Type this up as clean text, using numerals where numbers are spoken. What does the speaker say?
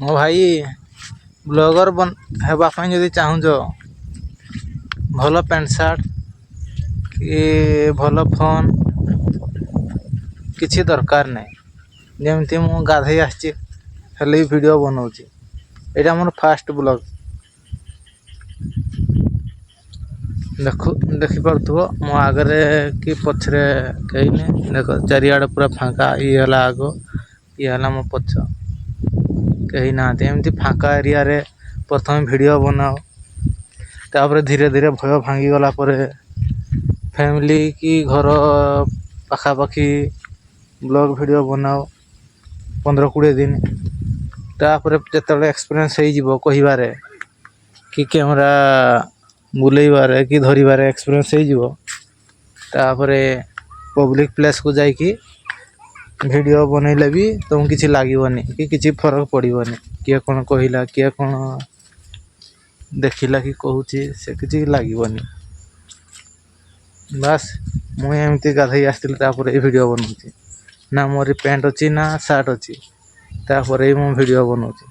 ମୋ ଭାଇ, ବ୍ଲଗର୍ ହେବା ପାଇଁ ଯଦି ଚାହୁଁଛ, ଭଲ ପ୍ୟାଣ୍ଟ ସାର୍ଟ କି ଭଲ ଫୋନ୍ କିଛି ଦରକାର ନାହିଁ। ଯେମିତି ମୁଁ ଗାଧେଇ ଆସିଛି, ହେଲେ ବି ଭିଡ଼ିଓ ବନାଉଛି। ଏଇଟା ମୋର ଫାଷ୍ଟ ବ୍ଲଗ୍। ଦେଖୁ ଦେଖିପାରୁଥିବ, ମୋ ଆଗରେ କି ପଛରେ କେହି ନାହିଁ। ଦେଖ, ଚାରିଆଡ଼େ ପୁରା ଫାଙ୍କା। ଇଏ ହେଲା ଆଗ, ଇଏ ହେଲା ମୋ ପଛ, କେହି ନାହାନ୍ତି। ଏମିତି ଫାଙ୍କା ଏରିଆରେ ପ୍ରଥମେ ଭିଡ଼ିଓ ବନାଅ। ତାପରେ ଧୀରେ ଧୀରେ ଭୟ ଭାଙ୍ଗିଗଲା ପରେ ଫ୍ୟାମିଲି କି ଘର ପାଖାପାଖି ବ୍ଲଗ୍ ଭିଡ଼ିଓ ବନାଅ 15-20 ଦିନ। ତାପରେ ଯେତେବେଳେ ଏକ୍ସପିରିଏନ୍ସ ହେଇଯିବ, କହିବାରେ କି କ୍ୟାମେରା ବୁଲେଇବାରେ କି ଧରିବାରେ ଏକ୍ସପିରିଏନ୍ସ ହେଇଯିବ, ତାପରେ ପବ୍ଲିକ୍ ପ୍ଲେସ୍କୁ ଯାଇକି ଭିଡ଼ିଓ ବନେଇଲେ ବି ତୁମକୁ କିଛି ଲାଗିବନି କି କିଛି ଫରକ ପଡ଼ିବନି। କିଏ କ'ଣ କହିଲା, କିଏ କ'ଣ ଦେଖିଲା କି କହୁଛି, ସେ କିଛି ଲାଗିବନି। ବାସ୍, ମୁଁ ଏମିତି ଗାଧେଇ ଆସିଥିଲି, ତାପରେ ଏଇ ଭିଡ଼ିଓ ବନାଉଛି। ନା ମୋରି ପ୍ୟାଣ୍ଟ ଅଛି, ନା ସାର୍ଟ ଅଛି, ତାପରେ ବି ମୁଁ ଭିଡ଼ିଓ ବନାଉଛି।